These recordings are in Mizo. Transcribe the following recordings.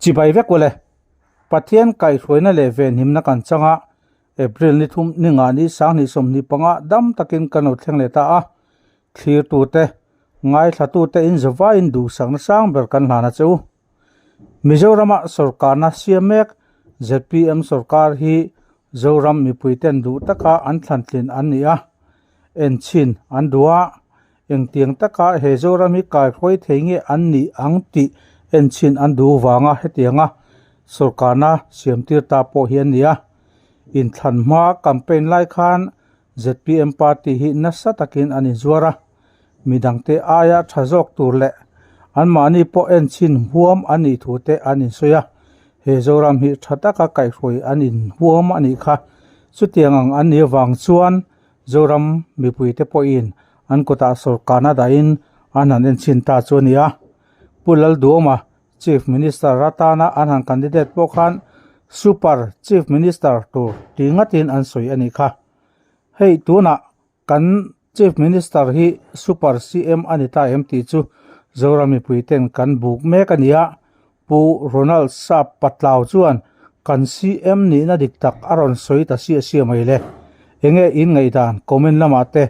Chibai vek ule. Pathian kaihhruaina leh venhimna kan chang a, April ni thum ni nga ni sanghnih 25 dam takin kan lo thleng leh ta a. Thlirtute, ngaithlatute in zavaiin duhsakna sang ber kan hlan a che u. Mizorama sawrkarna siam mek zpm sawrkar hi Zoram mipuiten duh taka an thlantlin an ni a, enchhin an duh a, engtiang taka he Zoram hi kaihruai thei nge an nih ang tih enchhin an duh vanga hetianga sawrkarna siamtir ta pawh hi an ni a. Inthlan hma campaign lai khan zpm party hi nasa takin an inzuar a. Midangte aia tha zawk tur leh anmahni pawh enchhin huam a nih thu te an insawi a, he Zoram hi tha taka kaihhruai an inhuam a nih kha. Chutiang ang an nih avang chuan Zoram mipuite pawhin an kutah sawrkarna dahin an han enchhin ta chu a ni a. Pu Lalduhawma Chief Minister atana an han candidate pawh khan Super Chief Minister tur tih ngatin an sawi a nih kha. Hei tunah Kan Chief Minister hi Super CM a ni ta em tih chu Zoram mipui ten kan buk mek a ni a, Pu Ronald Sap Patlau chuan kan CM nihna dik tak a rawn sawi ta siah siah mai le. Enge in ngaihdan comment lamah te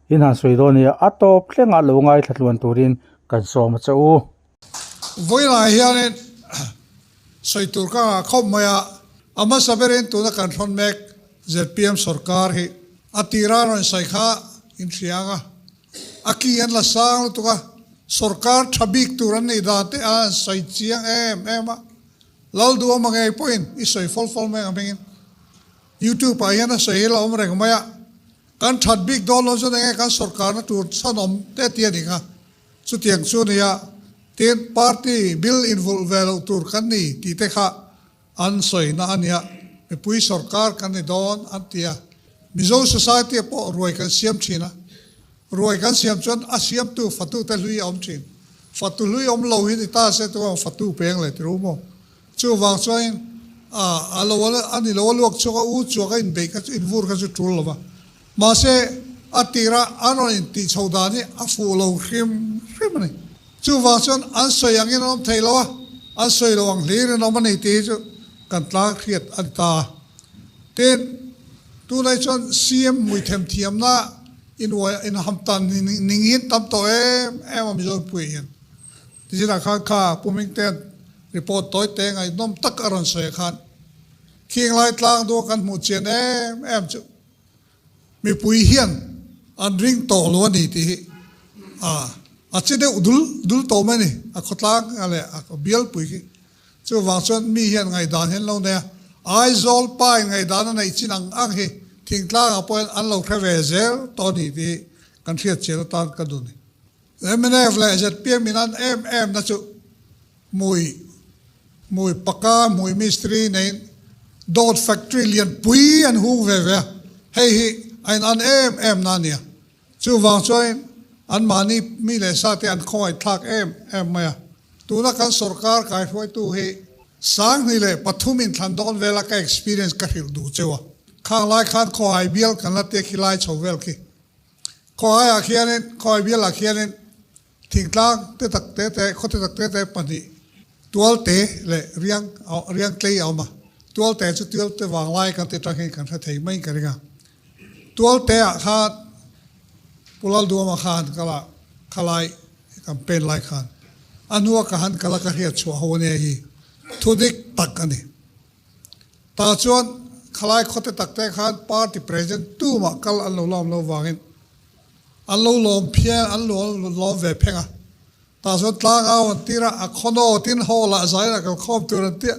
in han sawi dawn nia, a tawp thlengah lo ngaithla tluan turin kan sawm a che u. Vawiinah hianin sawi tur ka ngah khawp mai a, a hmasa berin tuna kan hrawn mek zpm sorkar hi a tira rawn sawi kha in hria ang a, a ki an la sang lutuk a, sorkar tha bik tur an nih dan te an sawi chiang em em a, Lalduhawma ngei pawhin i sawi fawlh fawlh mai ang hmingin YouTube ah hian a sawi hi la awm reng mai a, kan that bik dawn lo chuan enge kan sorkarna tur chhanawm te ti a ni kha. Chutiang chu nia, tin party bill invulh ve loh tur kan ni tih te kha an sawina a nia, mipui sorkar kan ni dawn an ti a. Mizo society ah pawh ruai kan siam thin a, ruai kan siam chuan a siamtu fatute hlui a awm thin. Fatu hlui awm lo hi ni ta se tu ang fatu peng leh ti ru maw? Chuvang chuanin a lo a ni lo a luak chhuak a, u chuak a inbeih kha chu invur kha chu tul lo va. Mahse, a tira an rawn intih chho dan hi a fuh lo hrim hrim a ni. Chuvang chuan an sawi angin an awm thei lo a, an sawi lo ang hlir in awm a ni tih hi chu kan tlang hriat a ni ta. Tin, tunai chuan CM hmui them thiamna inuai inhamtan ning hi an tam tawh em em a Mizo mipui hian. Tizinah khan kha Pu Hmingtea'n report tawi te ngaihnawm tak a rawn sawi ah khan khing lai tlang dua kan hmuh chian em em chu mipui hian an ring tawh lo a ni tih hi a a che deuh dul dul tawh mai a ni a khawtlang leh a bialpui khi. Chuvang chuan mi hian ngaihdan hi an lo nei a, Aizawl pa in ngaihdan a neih chin ang ang hi thingtlangah pawh hian an lo hre ve zel tawh a ni tih hi kan hriat chian atan ka duh a ni. Mnf leh zpm in an em em na chu hmui hmui paka hmui mistri neiin dawt factory lian pui an hung ve ve a, hei hi a in an em em na a nia. Chuvang chuanin anmahni mi leh sa te an khawngaih thlak em em mai a. Tuna kan sawrkar kaihruaitu hi 2003 in thlan dawn vela ka experience ka hrilh duh cheu a. Khang lai khan khawhai bial kan la te khi lai chho vel khi. Khawhaiah khianin, khawhai bialah khianin thingtlang te tak te te, khaw te tak te te pahnih Tualte leh riang riang tlei a awm a. Tualte chu tualte vanglai kan ti tangin kan hre thei mai ka ring a. Tualte ah khan Pu Lalduama khan kala khalai campaign lai khan a hnua ka han kala ka hriat chhuah ho ania hi thu dik tak a ni. Tah chuan khalai khawte takte khan party president tumah kal an lo lawm lo vangin an lo lawm phian an lo lawm ve pheng a. Tah chuan tlangau an tir a, a khawnaw tin hall ah zain a kal khawm tur an tia,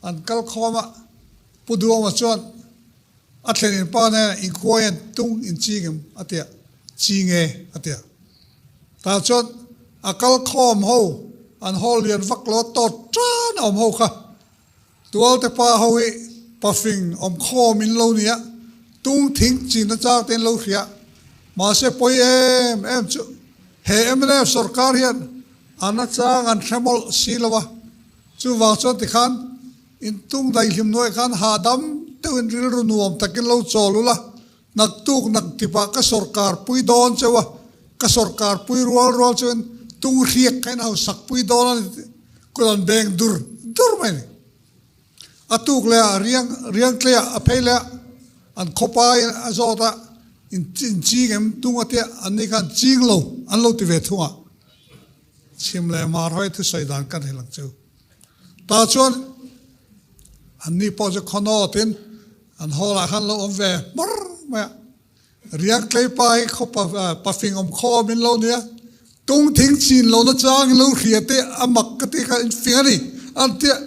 an kal khawm a, Pu Duama chuan a thlen in pa hnenah inkhuai an tung in ching em a tia, ching e a tia. Tah chuan a kal khawm ho an hall lian vak lo tawt tan a awm ho kha, Tualte pa ho hi pafing awm khawm in lo nia, tung thing chin achang te in lo hria. Mahse pawi em em chu he mnf sorkar hian an achang an hre mawlh si lo a, chuvang chuan tikhan in tung daihlim hnuaiah khan hahdam deuhin rilru nuam takin lo chawl ula, naktuk nak tipah ka sorkar pui dawn cheu a, ka sorkar pui rual rual chuan tung hriak kha in hausak pui dawn a ni tih kut an beng dur dur mai a ni. A tuk leh ah riang riang tlei ah a phei leh a, an khawpa in a zawt a, in in ching em tung a tia an ni khan ching lo an lo ti ve thung a, chhim leh mar hawi thusawi dan kan hrilh ang chu. Tah chuan an ni pawh chu khawnawt in an hall ah khan lo awm ve hmar mai a. Riak tleipa hi khaw pafing awm khaw awm in lo nia, tung thing chin lo na chang in lo hria te a mak ka ti kha in fing a ni an tia.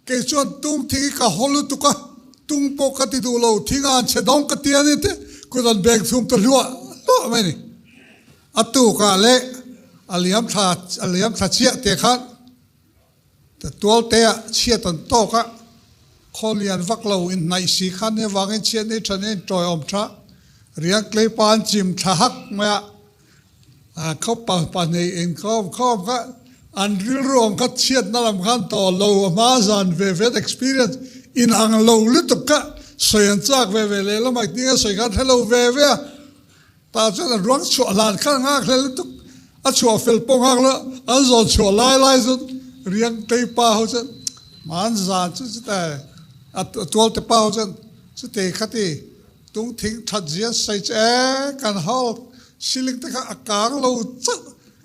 Kei chuan tung thing hi ka haw lutuk a, tung pawh ka ti duh lo, thing a an chhe dawng ka ti a ni te kut an beng chhum ta hluah hluah mai a ni. A tukah leh a liam thla a liam thla chiah te khan Tualte ah chhiat an tawk a, khaw lian vak lo in hnaih si khan ni avangin chhiat nei tha nen tawiawm tha riang tleipa an chim thla hak mai a, khaw pa pahnih inkhawm khawm kha an rilru awm kha chhiatna lam khan tawh lo a hma zan ve ve experience in ang lo lutuk kha sawi an chak ve ve leh lamah tinge sawi khan hre lo ve ve a. Tah chuan a ruang chhuah hlan kha a nghak hlel lutuk, a chhuah fel pawh nghak lo, an zawn chhuah lai lai chuan riang tei pa ho chuan man zan chu chutah a tual te pa ho chuan chutei khati tung thing that zia sawi chu e kan hall ceiling te kha a kang lo chauh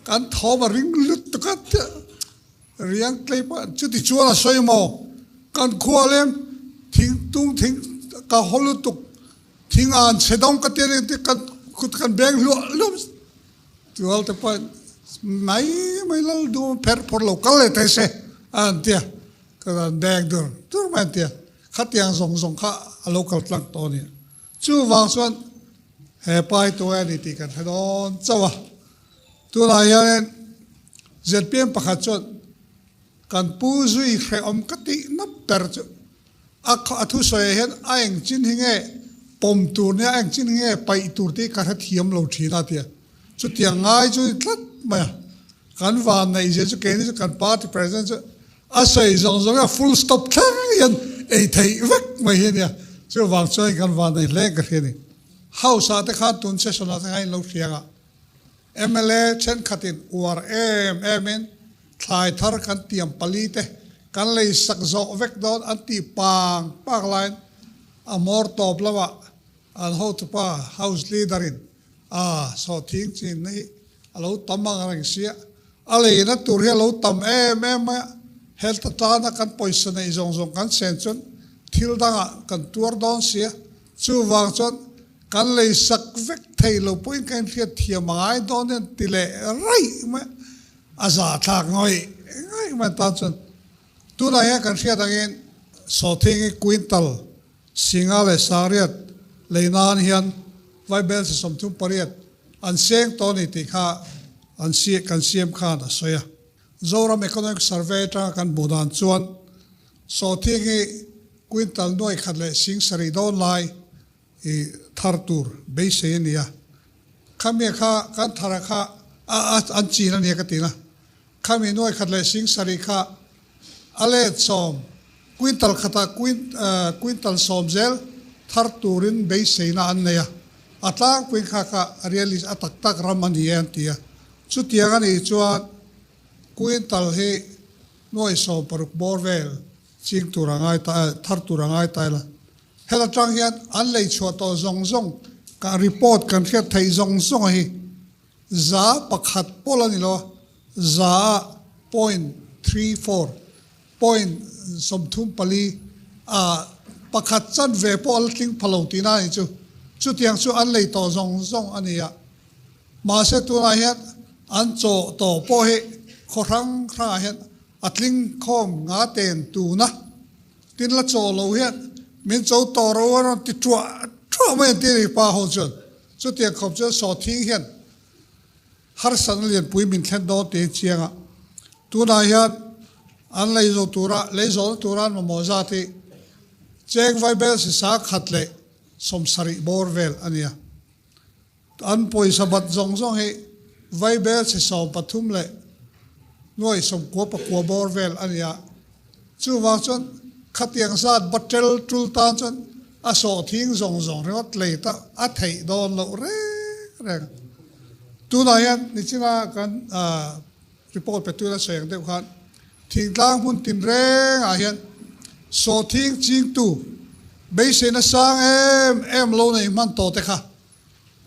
kan thawm a ring lutuk a riang tlei pawh chuti chuan a sawi maw kan khua lem thing tung thing ka haw lutuk. Thing an chhe dawng ka ti ring ti kan kut kan beng hluah hluah tual te pawh mai mai lal du pher phawr lo kal leh thei se an tia ka an beng dur dur mai an tia khatiang zawng zawng kha a lo kal tlang tawh a ni chuvang chuan he pa hi tunge a ni tih kan hre dawn chauh a tunah hianin zpm pakhat chuan kan pu zui hrehawm ka tih nap ber chu A a thusawi ah hian a eng chin hi nge pawm tur nia a eng chin hi nge paih tur tih ka hrethiam lo thin a tia. Chutiang ngai chu ni tlat mai a. Kan van neih zia chu keini chu kan party president chu a sawi zawng zawng a full stop thleng hian ei theih vek mai hi a nia. Chuvang chuan kan van nei hle ka hria a ni. House ah te khan tun session ah te khan in lo hria ang a. Mla thenkhatin uar em emin thlai thar kan tiam pali te kan lei sak zawh vek dawn an tih pang pang laiin a hmawr tawp lamah an hotupa House Leader in a sawhthing chin hi a lo tam ang reng sia, a leina tur hi a lo tam em em mai a, helta tana kan pawisa neih zawng zawng kan sen chuan thil dangah kan tuar dawn sia, chuvang chuan Kan lei sak vek thei lo pawhin ka inhriat thiam a ngai dawn hian ti leh raih mai a za thlak ngawih ngawih mai tan chuan tunah hian kan hriat angin Sawthingi quintal Singa leh Sangriat lei nan hian Vaibel chi 38 an seng tawh a ni tih kha an kan siam khan a sawi a. Zoram Economic Survey atanga kan hmuh dan chuan Sawthingi quintal nuai khat leh sing sarih dawn lai I thar tur beisei a nia. Khami kha kan thar a kha a an chin a nia ka ti na. Khami nuai khat leh sing sarih kha a let sawm quintal khatah quintal sawm zel thar turin beiseina an nei a. A tlangpui kha kha realist a tak tak ram a ni e an ti a. Chutiang a nih chuan quintal hi nuai 16 bawr vel ching tur a ngai ta thar tur a ngai ta ila. Hel atang hian an lei chhuah tawh zawng zawng ka report kan hriat theih zawng zawng a hi 1% pawlh a ni lo a, za ah 0.34, 0.34, ah pakhat chanve pawh a la tling pha lo tihna a ni chu. Chutiang chu an lei tawh zawng zawng a ni a. Mahse tunah hian an chawh tawh pawh hi khaw hrang hrangah hian a tling khawm nga ten tuna. Tin la chaw lo hian min cho tawh ro a rawn ti ṭuah ṭuah mai an ti a ni pa ho chuan. Chutiang khawp chuan sawhthing hian harsatna lianpui min thlen dawn tih a chiang a. Tunah hian an lei zo tura lei zawhna tura an mamawh zat hi cheng vaibel sisa khat leh 70 bawr vel a ni a. An pawisa bat zawng zawng hi vaibel chhe 13 leh nuai 99 bawr vel a ni a. Chuvang chuan khatiang zat batel tul tan chuan a sawhthing zawng zawng ringawt lei ta a theih dawn loh reng reng. Tunah hian nichina kan report pe tuna sawi ang deuh khan. Thingtlang hmun tinreng ah hian sawhthing chingtu beiseina sang em em lo nei hman tawh te kha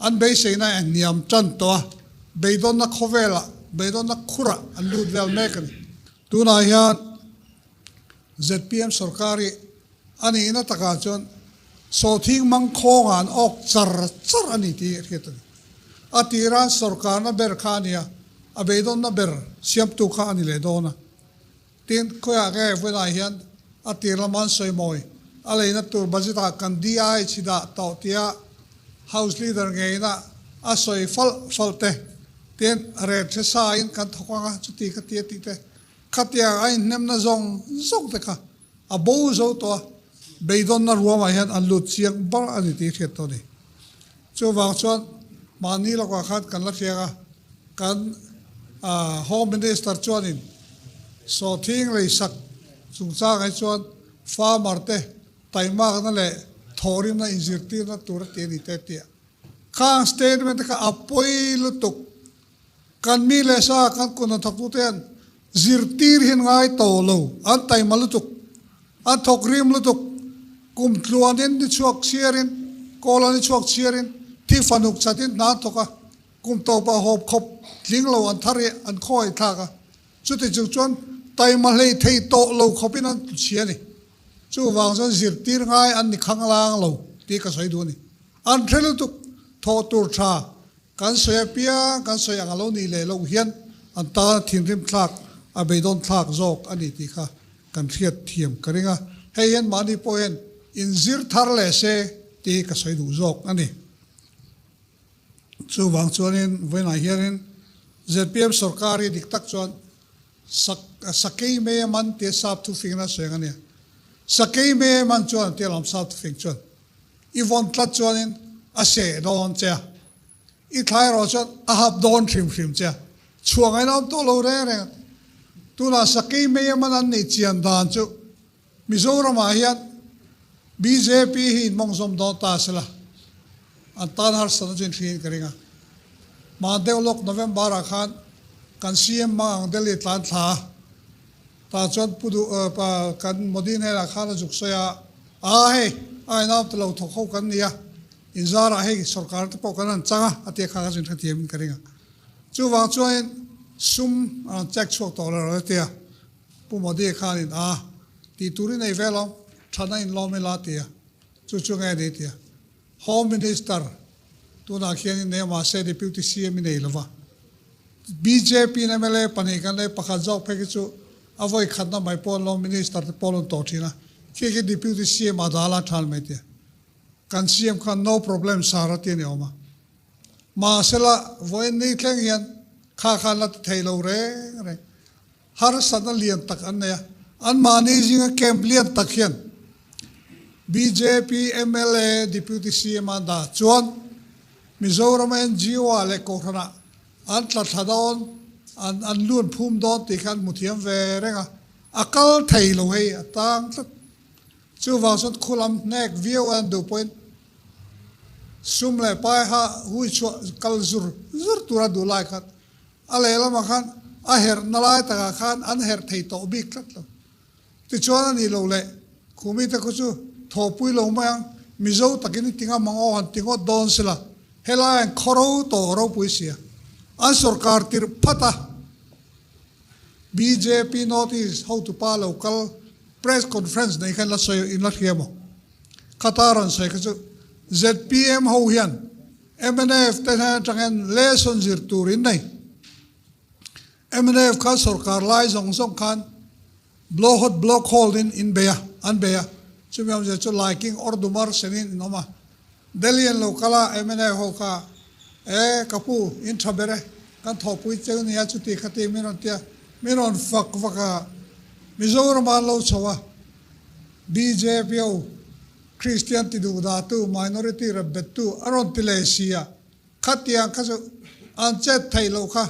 an beiseina a hniam tan tawh a, beidawnna khawvelah, beidawnna khurah an lut vel mek a ni. Tunah hian zpm sorkar hi a nihna takah chuan sawhthing mangkhawngah an awk char char a ni tih a hriat a ni. A tira sorkarna ber kha a nia, a beidawnna ber siamtu kha a ni leh dawn a. Tin, khawiah nge vawiinah hian a tir lama an sawi mawi, a leina tur budget ah kan DI chhi dah tawh tia House Leader ngeina a sawi falh falh te, tin, rel hre sa in kan thawk ang a, chuti kha ti a tih te, khatiang a inhnemna zawng zawng te kha a bo zo tawh a, beidawnna ruamah hian an lut chiang bar a ni tih hriat tawh a ni. Chuvang chuan mahni lakah khan kan la hriak a, kan Home Minister chuanin sawhthing leisak chungchangah hi chuan farmer te taimakna leh thawhrimna inzirtirna tur a ti a ni te tih a. Khang statement te kha a pawi lutuk. Kan mi leh sa kan kun a thawktute hian zirtir hi an ngai tawh lo, an taima lutuk, an thawk rim lutuk, kum tluanin ni chhuak chhiarin, kawla ni chhuak chhiarin, thi fanuk chatin hna an thawk a, kum tawpah hawp khawp tling lo an thar i an khawngaih thlak a, chuti chung chuan taima hlei thei tawh lo khawpin an tlu chhia a ni. Chuvang chuan zirtir ngai an ni khanglang lo tih ka sawi duh a ni. An hre lutuk thawh tur tha Kan sawi apiang kan sawi ang a lo nih leh loh hian an tana thinrim thlak a beidawn thlak zawk a ni tih kha kan hriat thiam ka ring a, hei hian mahni pawh hian inzir thar leh se tih hi ka sawi duh zawk a ni. Chuvang chuanin vawiinah hianin zpm sorkar hi dik tak chuan sak sakei mei a man tia sap thufingin a sawi ang a nia. Sakei mei a man chuan tia lam sap thufing chuan I vawn tlat chuanin a seh dawn che a, i thlai erawh chuan a hap dawn hrim hrim che a, chhuah ngaihna awm tawh lo reng reng a. Tunah Sakei mei a man an neih chian dan chu Mizoramah hian bjp hi inmawngzawm dawn ta se la, an tan harsatna chu inhriin ka ring a. Hman deuh lawk November-ah khan kan CM mang ang Delhi tlan thla a, Tah chuan Pu Duh pa kan Modi hnenah khan a zuk sawi a, Aa hei, a inau ta lo thawk ho kan ni a, inzarah hei sorkar te pawh kan han chang a, a tia kha ka zin hrethiam in ka ring a. Chuvang chuanin sum a rawn check chhuak tawh lo a tia, Pu Modi khanin aa tih tur i nei ve lo, thana inlawm ila a ti a, chu chu nge ni tia. Home Minister tunah khian in nei a mahse Deputy CM i nei lo va. Bjp in mla pahnih kan nei pakhat zawk phei khi chu a vawi khatna mai pawh an lo Minister te pawh an rawn tawh thin a, khi khi Deputy CM a dal a than mai tia. Kan CM khan no problem sir a ti a ni awm a. Mahsela vawiin ni thleng hian kha khan la ti thei lo reng reng. Harsatna lian tak an nei a, anmahni zinga camp lian tak hian bjp mla Deputy CM a dah chuan Mizoram NGO ah leh Kohhranah an tla thla dawn, an an lun phum dawn tih kha an hmu thiam ve reng a, a kal thei lo hei a tang tlat. Chuvang chuan khulam hnek viau an duh pawhin sum leh pai ha hui chhuah kal zur zur tura duh lai khan A lehlamah khan a herhna lai takah khan an herh thei tawh bik tlat lo. Tichuan a nih loh leh Khumite khu chu thawhpui lo mai ang, Mizo takin i ti ngam ang aw han ti ngawt dawn sela, helai an khaw ro tawh ropui sia. An sorkar tirh phat a, bjp North East hotupa lo kal press conference nei khan la sawi in la hria maw? Khata rawn sawi kha chu zpm ho hian Mnf te hnen atangin lesson zir tur in nei. Mnf khan sorkar lai zawng zawng khan blow hot blow cold in in bei a, an bei a. Chumi awmzia chu laiking or dumar senin in awm a. Delhi an lo kal a, mnf ho kha e ka pu in tha ber e, kan thawhpui cheu nia chuti khati min rawn ti a, min rawn fak vak a. Mizoram ah an lo chho a, bjp ho Kristian ti duh dahtu, minority rep bettu a rawn ti leh si a, khatiang kha chu an chet theih loh kha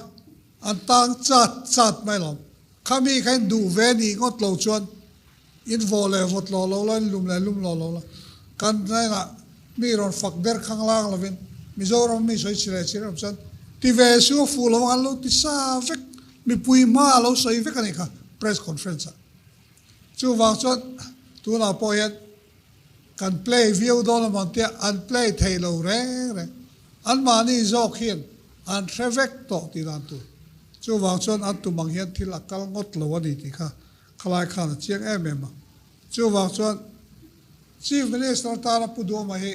an tang chat chat mai lo. Khami kha in duh ve nih ngawt lo chuan in vawh leh vawt lawh lo la, in lum leh lum lawh lo la, kan hnenah mi rawn fak ber khang lang lovin Mizoram mi sawi chi leh chi rem chuan ti ve su a fuh lo ang an lo ti sa vek, mipui hma a lo sawi vek a nih kha. press conference ah. Chuvang chuan tunah pawh hian kan play viau dawn a maw tia an play thei lo reng reng. Anmahni zawk hian an hre vek tawh tih dan tur. Chuvang chuan an tum ang hian thil a kal ngawt lo a ni tih kha khalai khan a chiang em em a. Chuvang chuan Chief Minister tana Pu Duhawma hi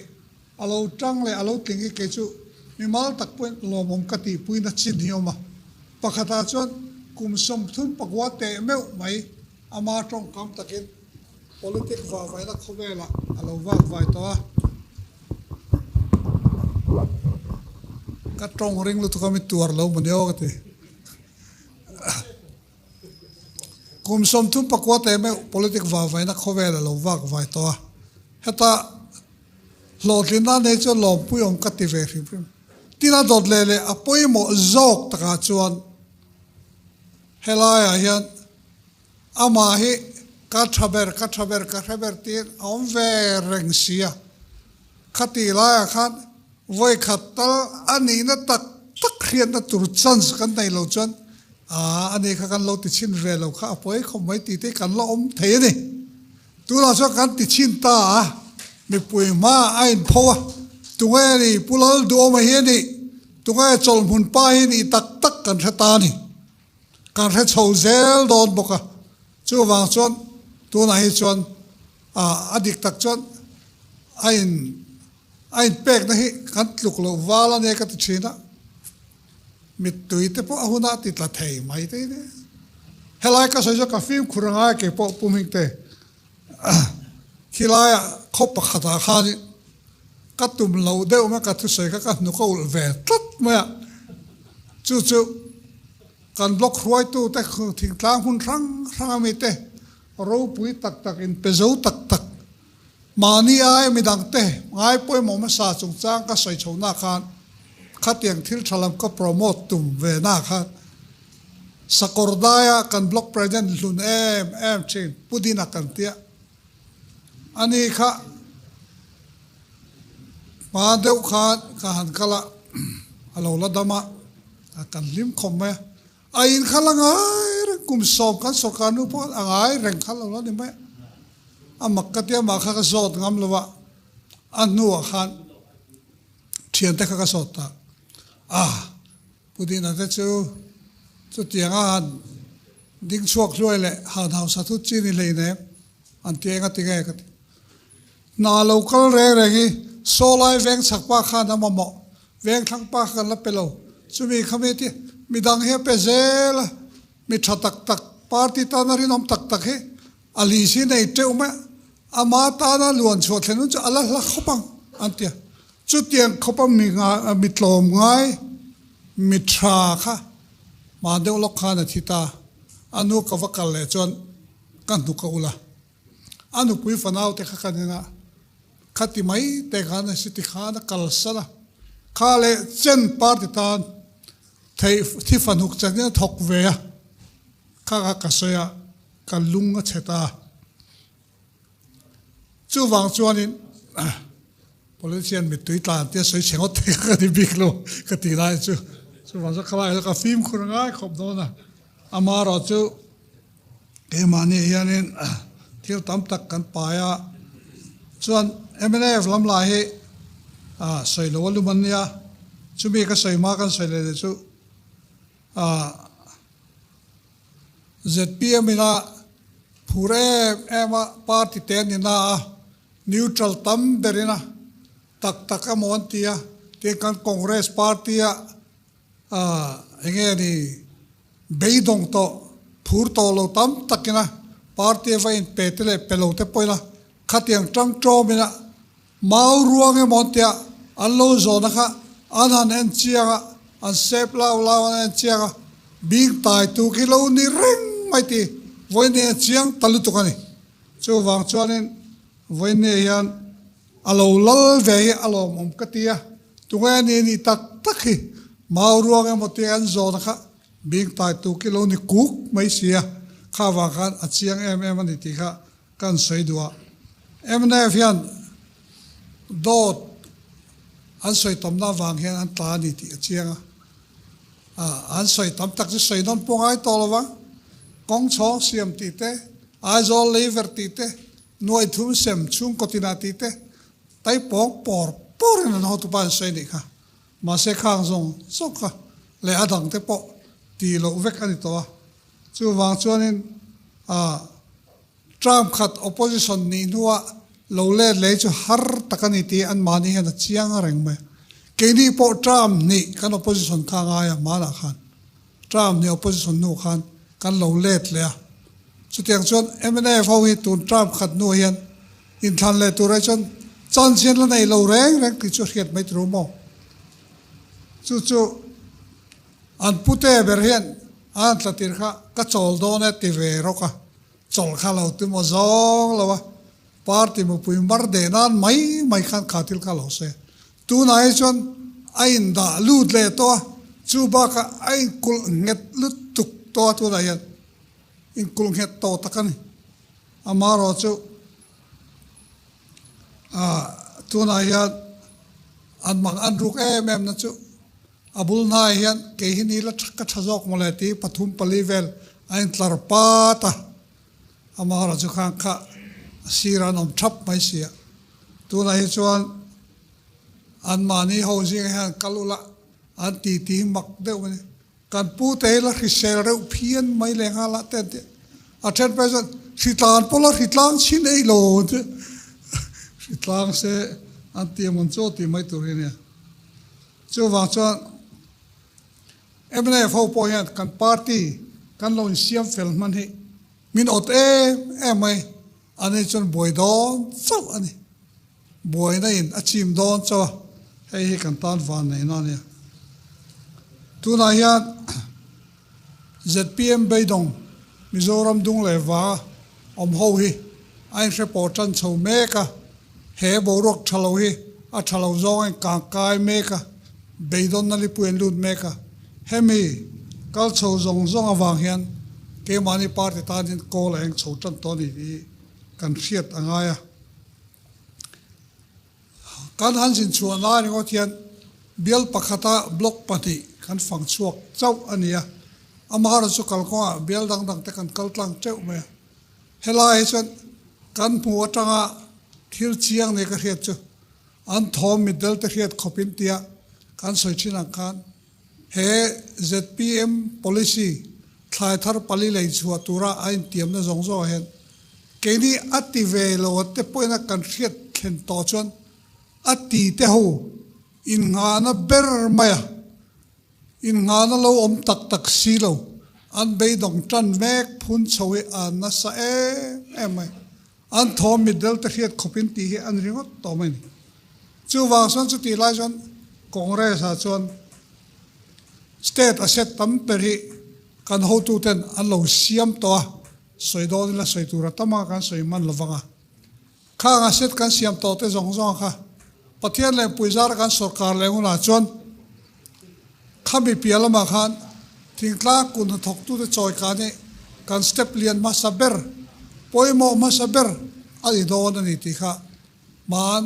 a lo tang leh a lo tling hi kei chu mimal tak pawhin lawmawm ka tihpuina chin hi a awm a. Pakhatah chuan kum 34 teh meuh mai ama tawngkam takin politic vahvaina khawvelah a lo vak vai tawh a. Ka tawng ring lutuk a mi tuar lo maw ni aw ka ti. Kum 39 teh meuh politic vahvaina khawvel a lo vak vai tawh a. Heta hlawhtlinna nei chuan lawmpuiawm ka ti ve hrim hrim. Tina dawt leh leh a pawimawh zawk takah chuan helaiah hian amah hi ka tha ber, ka tha ber, ka hre ber tiin a awm ve reng si a. Khatih laiah khan vawi khat tal a nihna tak tak hriatna tur chance kan nei lo chuan aa ani kha kan lo ti chhin ve lo kha a pawi khawp mai tih te hi kan la awm thei a ni. Tunah chuan kan ti chhin ta a, mipui hma a inpho a, tunge ni Pu Lalduhawma hi a nih, tunge Chawlhmun pa hi nih tak tak kan hre ta a ni. Kan hre chho zel dawn bawk a, chuvang chuan tunah hi chuan a dik tak chuan a in a inpekna hi kan tluk loh val a nia ka ti thin a, mittui te pawh a hunah ti tla thei mai te nia. Helai ka sawi chuan ka fimkhur a ngai kei pawh Pu Hmingte khilaiah khaw pakhatah khanin ka tum lo deuh mai ka thusawi kha ka hnuk a ulh ve tlat mai a, chu chu kan block hruaitu te thingtlang hun hrang hrang ami te ropui tak tak inpe zo tak tak Mahni ai midangte ngai pawimawh hmasa chungchang ka sawi chhohna khan khatiang thil tha lam ka promote tum ve na khan Sakawr daia kan block president hlun em em thin Pu Dina kan tia ani kha hma deuh khan ka han kal a, a lo la dam a, kan hlim khawp mai a. A in kha la ngai reng, kum sawm kan sawrkar nu pawh a ngai reng kha lo la ni mai a. A mak ka tia mah kha ka zawt ngam lo a, a hnuah khan thiante kha ka zawt ta a, Pu Dina te chu chutiang a han ding chhuak hluai leh han hausa thut chi ni hlei nem an ti eng a ti nge ka ti. Hna lo kal reng reng hi saw lai veng chhak pa khan a mamawh Vengthlang pa kha kan la pe lo. Chumi kha mi ti midang hi a pe zel a, mi tha tak tak, party tana rinawm tak tak hi a li si nei teuh mai a, ama tana luan chhuah thlen hun chu a la hla khawp ang an ti a. Chutiang khawpa mi ngai, mi tlawm ngai, mi tha kha hma deuh lawk khan a thi ta. A nu ka va kal leh chuan ka hnuk a ul a. A nupui fanau te kha kan en a, khati mai te khan a si ti khan a kalsan a, kha leh chen party tan theih thi fanuk chanin a thawk ve a, kha kha ka sawi a, ka lung a chhe ta a. Chuvang chuanin politician mittui tlan tia sawi chhe ngawt thei kha ka ti bik lo ka ti lai chu, chuvang chuan khalai hi ka fimkhur ngai khawp dawn a, amaherawhchu Keimahni hianin thil tam tak kan pai a, chuan mnf lam lah hi sawi lo a lum an nia, chumi ka sawi hma kan sawi leh leh chu zpm ina phur em em a party te an ni na a, neutral tam ber ina tak tak emaw an ti a, tin kan Congress party a eng nge ni Beidawng tawh, phur tawh lo tam takina party va inpe te leh pe lo te pawhin a khatiang tang tawmin a mau ruang emaw an tia an lo zawhna kha an han en chiang a, an sep lau lau an en chiang a, bing tai tu khi lo ni reng mai ti vawiin a chiang ta lutuk a ni. Chuvang chuanin vawiin hian A lo lal ve hi a lawmawm ka ti a, tunge a ni nih tak tak hi mau ruang emaw tia an zawhna kha bing tai tu khi lo ni kuk mai si a, kha vang khan a chiang em em a ni tih kha kan sawi duh a. Mnf hian dawt an sawi tamna avang hian an tla a ni tih a chiang a, an sawi tam tak chu sawi nawn pawh ngai tawh lo vang. Kawng chhawng siam tih te, Aizawl leiver tih te, nuai thum sem chhungkaw tinah tih te, tai pawng pawr pawrin an hotupa an sawi nih kha. Mahse khang zawng zawng kha leh a dang te pawh tih loh vek a ni tawh a. Chuvang chuanin ah term khat opposition nih hnua lo let lei chu har tak a ni tih anmahni hian a chiang reng mai. Keini pawh term hnih kan opposition kha a ngai a hmanah khan. Term hnih opposition hnu khan kan lo let leh a. Chutiang chuan mnf ho hi tun term khat hnuah hian inthlan leh tur ai chuan chance hian la nei lo reng reng tih chu a hriat mai tur maw? Chu chu an pute ber hian a han tla tir kha ka chawl dawn e ti ve rawk a, chawl kha lo ti maw zawng lo a, party mupui mar deh nan mai mai khan kha thil kha lo se. Tunah hi chuan a indah lut leh tawh a, chu bakah a inkulh nghet lutuk tawh a tunah hian inkulh nghet tawh tak a ni. Amaherawh chu ah tunah hian an mang an ruk em em na chu a bul hnaiah hian kei hi ni la ka tha zawk mawle tih pathum pali vel a intlar pat a, amaherawh chu khan kha a sirah an awm thap mai si a. Tunah hi chuan anmahni ho zingah hian kal ula an titi hi mak deuh a ni. Kan pu te hi la hrisel reuh phian mai leh nghal a te an ti. A then phei chuan hritlan pawh la hritlang chhin ei lo an ti. Hritlang se an ti amawn chu tih mai tur hi a nia. Chuvang chuan mnf ho pawh hian kan party kan lo insiam fel hman hi min awt em em mai. Ani chuan buai dawn chauh a ni. Buaina in a chim dawn chauh a, hei hi kan tan van neihna a nia. Tunah hian zpm beidawng Mizoram dung leh va awm ho hi a inhre pawh tan chho mek a, he boruak tha lo hi a tha lo zawng a inkang kai mek a, beidawnna lipui an lut mek a. Hemi kal chho zawng zawng avang hian keimahni party tan hian kawl a eng chho tan tawh a ni tih kan hriat a ngai a. Kan han zin chhuah lai ringawt hian bial pakhata block pahnih kan fang chhuak chauh a ni a, amaherawhchu chu kalkawngah bial dang dang te kan kal tlang teuh mai a. Helai hi chuan kan hmuh atanga thil chiang nei ka hriat chu an thawm mitdel te hriat khawpin tia kan sawi thin ang khan he zpm policy thlai thar pali lei chhuah tura a intiamna zawng zawngah hian Keini a ti ve lo a te pawhin a kan hriat thlen tawh chuan a ti te ho innghahna ber mai a, innghahna lo awm tak tak si lo, an beidawng tan mek phun chho hi a nasa em em mai. An thawm mitdel te hriat khawpin tih hi an ringawt tawh mai a ni. Chuvang chuan chutih lai chuan Congress ah chuan state asset tam ber hi kan hotuten an lo siam tawh a, Sawi dawn ila sawi tur a tam a, kan sawi hman lo vang a. Khang a set kan siam tawh te zawng zawng kha Pathian leh Puizara kan sawrkar leh hunah chuan khami piah lamah khan thingtlang kut hnathawktute chawi khan hi kan step lian hmasa ber, pawimawh hmasa ber a ni dawn a ni tih kha hmaan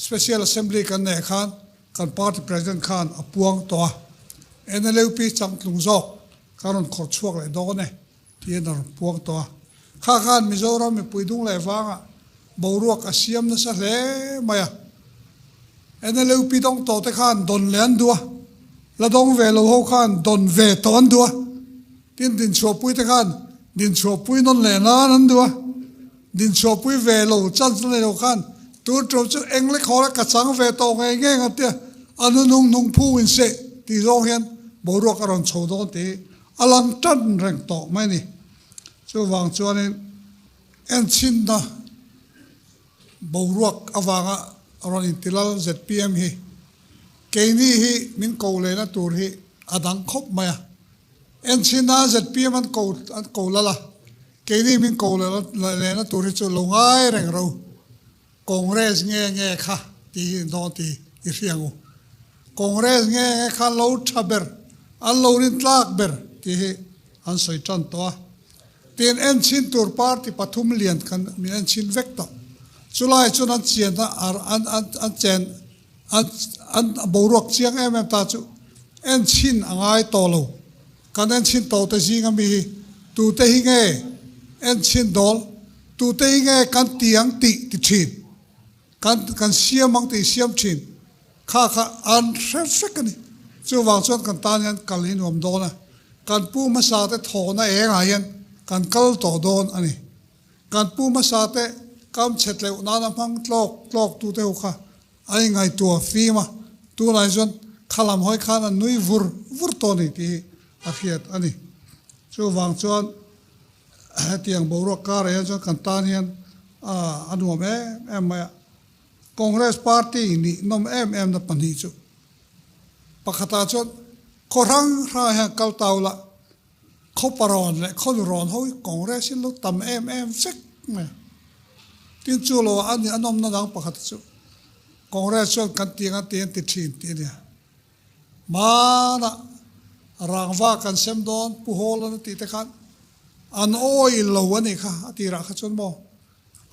Special Assembly kan neih khan kan party president khan a puang tawh a. NLUP changtlung zawk kan rawn khawrh chhuak leh dawn e. Tih a rawn puang tawh a. Kha khan Mizoram mipui dung leh vangah boruak a siam nasa hle mai a. NLUP dawng tawh te khan dawn leh an duh a, la dawng ve lo ho khan dawn ve tawh an duh a. Tin, dinchhuahpui te khan dinchhuahpui nawn leh nan an duh a. Dinchhuahpui ve lo, chance la nei lo khan tun tum chu eng lek haw la ka chang ve tawh ngei ngei ang tia a nunung nung phung in seh tih zawng hian boruak a rawn chho dawn tih hi A lang tan reng tawh mai a ni. Chuvang chuanin enchinna boruak avanga rawn intilal zpm hi keini hi min ko lehna tur hi a dang khawp mai a. Enchinna zpm an ko an ko lal a, keini min ko lehna tur hi chu lo ngai reng ro. Congress nge nge kha tih hi dawn tih i hria ang u. Congress nge nge kha an lo tha ber, an lo rin tlak ber tih hi an sawi tan tawh a. Tin, enchhin tur party pathum lian kan min enchhin vek tawh. Chulai chuan an chian a, an an an chen an an boruak chiang em em ta chu enchhin a ngai tawh lo. Kan enchhin tawh te zinga mi hi Tute hi nge en chhin dawl? Tute hi nge kan ti ang tih ti thin? Kan kan siam ang tih siam thin kha kha an hre vek a ni. Chuvang chuan kan tan hian kal hi nuam dawn a, kan pu hmasa te thawhna engah hian kan kal tawh dawn a ni. Kan pu hmasa te kam chhe tleuh nana hmang tlawk tlawk tute ho kha an inngaihtuah fim a, tunah chuan khalam hawi khan an nui vur vur tawh a ni tih hi a hriat a ni. Chuvang chuan hetiang boruak karah hian chuan kan tan hian a nuam em em mai a. Congress party nih nawm em em na pahnih chu pakhatah chuan khaw hrang hrangah hian kal tau la, khaw parawn leh khaw nurawn ho hi Congress in lo tam em em vek mai a. Tin chu lo a ni a nawmna dang pakhat chu Congress chuan kan ti ang a ti an ti thin tih a nia. Hmanah rangva kan sem dawn Pu Hawlan a tih te khan an awi lo a nih kha a tirah kha chuan maw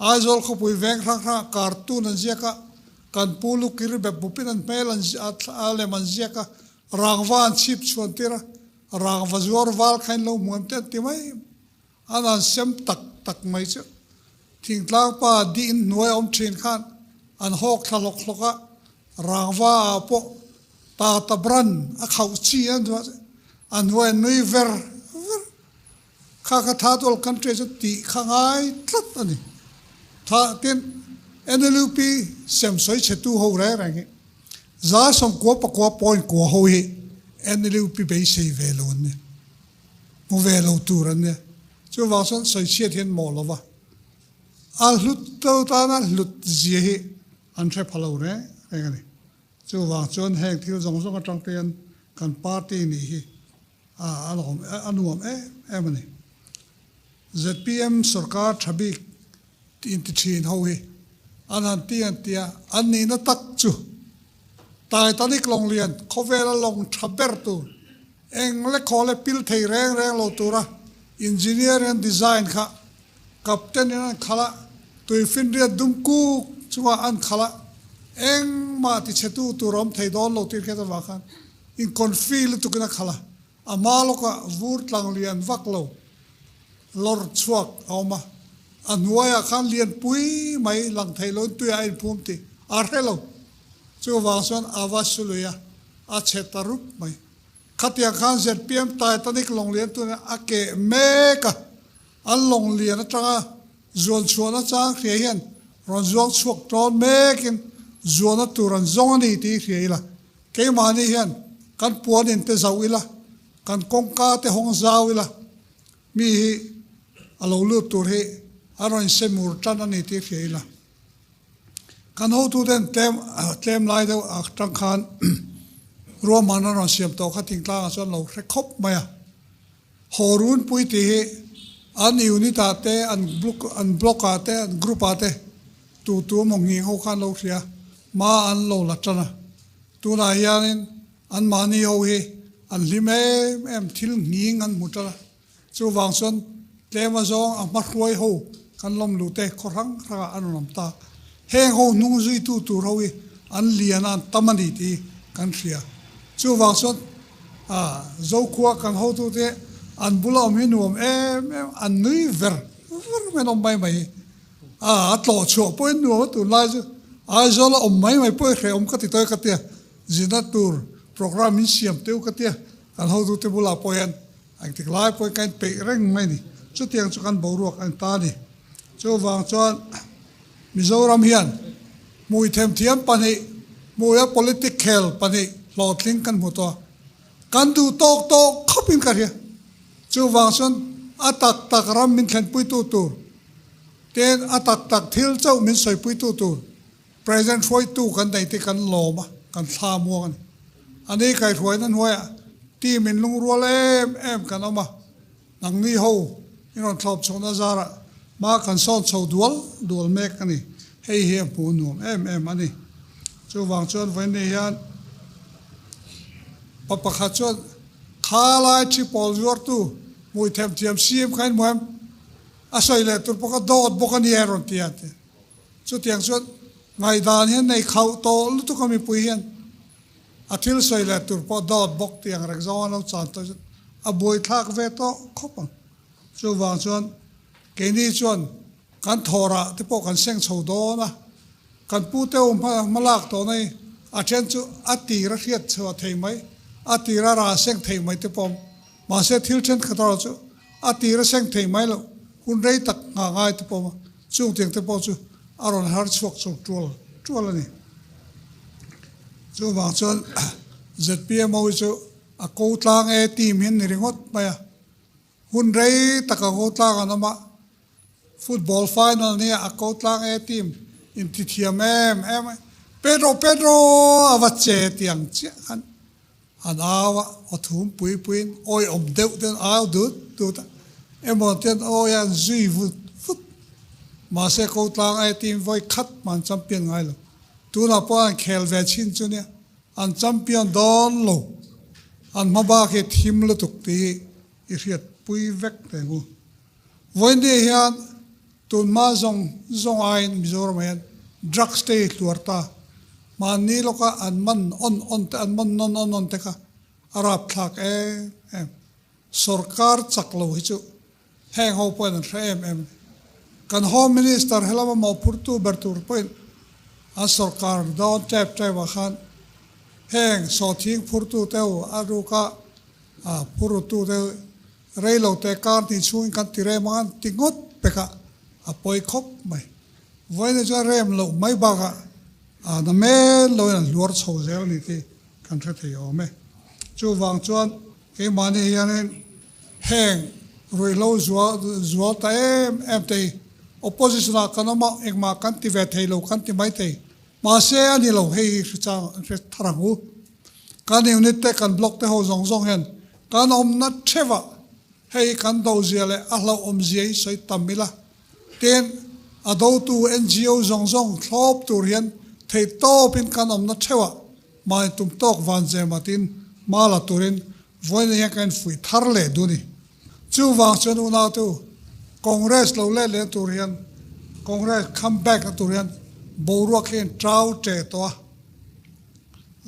Aizawl khawpui veng hrang hrangah cartoon an ziak a, kan pu lukir bep bupin an hmel an a lem an ziak a, rangva an chhip chhuan tir a, rangva zuar val kha in lo hmu em te an ti mai. An han sem tak tak mai chu thingtlang pa dih in hnuai a awm thin khan an hawk thla hlawk hlawk a, rangva ah pawh tata bran a khauh chi an duah chu a hnuai an nui ver ver. Kha kha third world country chu tih kha ngai tlat a ni. Tha tin NLUP sem sawi chhe tu ho reng reng hi 900 pakua point kua ho hi NLUP beisei ve lo an nia. Hmu ve lo tur an nia. Chuvang chuan sawi chhiat hian mawh lo va. A hlut to tana hlut zia hi an hre pha lo reng reng a ni. Chuvang chuan heng thil zawng zawng atang te hian kan party nih hi a lawm a nuam em em a ni. Zpm sorkar tha bik inti thin ho hi an han ti an tia an nihna tak chu Titanic lawng lian khawvela lawng tha ber tur eng le khaw le pil thei reng reng lo tura engineer in an design kha captain in an khalh a, tuifinriat dum kuk chungah an khalh a, engmah tichhetu tur awm thei dawn lo tir khet avang khan in confi lutukin a khalh a, a hma lawkah vur tlang lian vak lo lawr chhuak a awm a, a hnuaiah khan lianpui mai lang thei loin tuiah a inphum tih a hre lo. Chuvang chuan a va sului a, a chhe ta rup mai. Khatiang khan zpm Titanic lawng lian tuna a keh mek a, an lawng lian atanga zuan chhuahna chang hria hian rawn zuang chhuak tawn mekin zuana tur an zawng a ni tih hria ila, keimahni hian kan puanin te zauh ila, kan kawngka te hawng zau ila, mi hi a lo lut tur hi a rawn insemur tan a ni tih hria ila. Kan hotuten tlem tlem lai deuh atang khan ruahman an rawn siam tawh kha thingtlangah chuan lo hre khawp mai a. Haw runpui tih hi an unit ah te, an block an block ah te, an group ah te tu tu emaw nghing ho khan lo hria hma an lo la tan a. Tunah hianin anmahni ho hi an hlim em em thil nghing an hmu tan a. Chuvang chuan tlem azawng a hmahruai ho kan lawm luh te khaw hrang hrangah an rawn awm ta. Heng ho hnung zuitu tur ho hi an lian a, an tam a ni tih kan hria. Chuvang chuan Zokhua kan hotute an bula awm hi nuam em em, an nui ver ver mai an awm mai mai hi. A tlawh chhuah pawhin nuam a tunlai chu Aizawl a awm mai mai pawh hi hrehawm ka ti tawh e ka tia, zirna tur programme min siam teuh ka tia kan hotute bulah pawh hian Engtik lai pawhin ka inpeih reng mai a ni. Chutiang chu kan boruak a ni ta a ni. Chuvang chuan Mizoram hian hmui themthiam pahnih, hmuia politic khel pahnih hlawhtling kan hmu tawh a. Kan duh tawk tawh khawpin ka hria. Chuvang chuan a tak tak ram min thlenpuitu tur ten a tak tak thil chauh min sawipuitu tur President hruaitu kan nei te kan lawm a, kan thla muang a ni. A ni kaihruaina hnuaiah team in lungrual em em kan awm a, nangni ho in rawn thlawp chhohna zarah hma kan sawn chho dual dual mek a ni. Hei hi a hmuh nuam em em a ni. Chuvang chuan vawiin hian pa pakhat chuan khalai thi pawl zuartu hmui themthiam sim kha in hmu em? A sawi leh tur pawh kha dawt bawk a ni a rawn ti a ti. Chutiang chuan ngaihdan hian nei khauh tawh lutuk a mipui hian a thil sawi leh tur pawh dawt bawk tih ang reng zawng an lo chan tawh chuan a buaithlak ve tawh khawp ang. Chuvang chuan keini chuan kan thawrah te pawh kan seng chho dawn a, kan pu te awm hma lak tawh na hi a then chu a tir a hriat chhuah thei mai, a tir a rah seng thei mai te pawh a awm. Mahse thil thenkhat erawh chu a tir a seng thei mai loh, hun rei tak nghah ngai te pawh a awm a, chung tiang te pawh chu a rawn har chhuak chho tual tual a ni. Chuvang chuan ZPM ho hi chu a ko tlang e team hi an ni ringawt mai a, hun rei tak a ko tlang an awm a, football final nia a ko tlang e team inti thiam em em a, Pedro Pedro a va che tiang chiah khan An au a, aw thum pui puiin awi awm deuh ten au dut dut a, emaw ten awi a an zui vut vut. Mahse ko tlang ai team vawi khat mah an champion ngai lo. Tunah pawh an khel ve chin chu nia, an champion dawn lo. An hma bak hi thim lutuk tih hi i hriat pui vek teh ngu. Vawiin hian Tunhma zawng zawng aiin Mizoramah hian drugs te hi hluar ta. Mahni lawka an man awn awn te, an man nawn awn awn te kha a rapthlak em em. Sorkar chak lo hi chu heng ho pawhin an hre em em a ni. Kan Home Minister helama mawhphurtu ber tur pawhin an sorkar dawn tep tep ah khan heng sawhthing phurtu te ho a ruka phurtu te Rei lo te kar ni chhungin kan ti rem ang an ti ngawt pek a, a pawi khawp mai. Vawiin chuan rem loh mai bakah a na mel loin an hluar chho zel a ni tih kan hre thei awm e. Chuvang chuan keimahni hianin heng ruihhlo zual zual ta em em te hi opposition ah kan awm a, engmah kan ti ve thei lo kan ti mai thei. Mahse a ni lo, hei hi hre chang hre thar ang u. Kan unit te kan block te ho zawng zawng hian Kan awmna theuhah hei kan dozia leh a hlauhawmzia hi sawi tam ila. Tin, a dotu NGO zawng zawng thlawp tur hian theihtawpin kan awmna theuhah mahni tum tawk van zema tiin hma la turin vawiin hian kan infuih thar leh duh a ni. Chuvang chuan unautu Congress lo let leh tur hian Congress come back na tur hian boruak hi a intrau teh tawh a.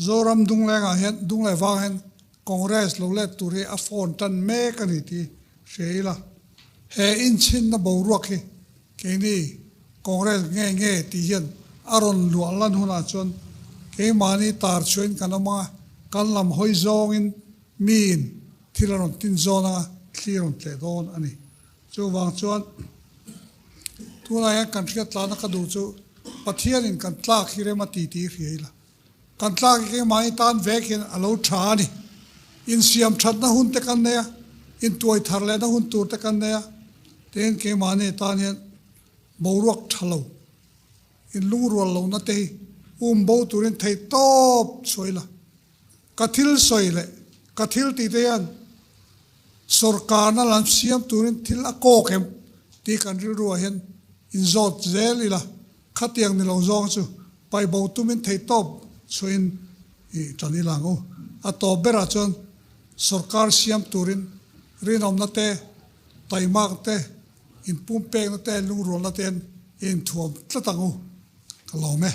Zoram Dunglengah hian Dungleh vang hian Congress lo let tur hi a phone tan mek a ni tih hria ila, he inchhinna boruak hi keini Congress nge nge tih hian a rawn luah lan hunah chuan keimahni tar chhuahin kan awm ang a, kan lam hawi zawngin miin thil a rawn tin zawn ang a, thli a rawn tleh dawn a ni. Chuvang chuan tunah hian kan hriat tlana ka duh chu Pathianin kan tlak hi rem a ti tih hria ila. Kan tlak hi keimahni tan vek hian a lo tha a ni. Insiam thatna hun te kan nei a, intuai thar lehna hun tur te kan nei a, tin keimahni tan hian boruak tha lo, inlungrual lohna te hi um bo turin theih tawp chhuah ila. Ka thil sawi leh ka thil tih te hian sawrkarna lam siam turin thil a kawk em tih kan rilruah hian inzawt zel ila. Khatiang ni lo zawng chu paihbo tumin theihtawp chhuahin i tan ila ang u. A tawp berah chuan sawrkar siam turin rinawmna te, taimak te, inpumpekna te, lungrualna te'n i inthuam tlat ang u. Ka lawm e.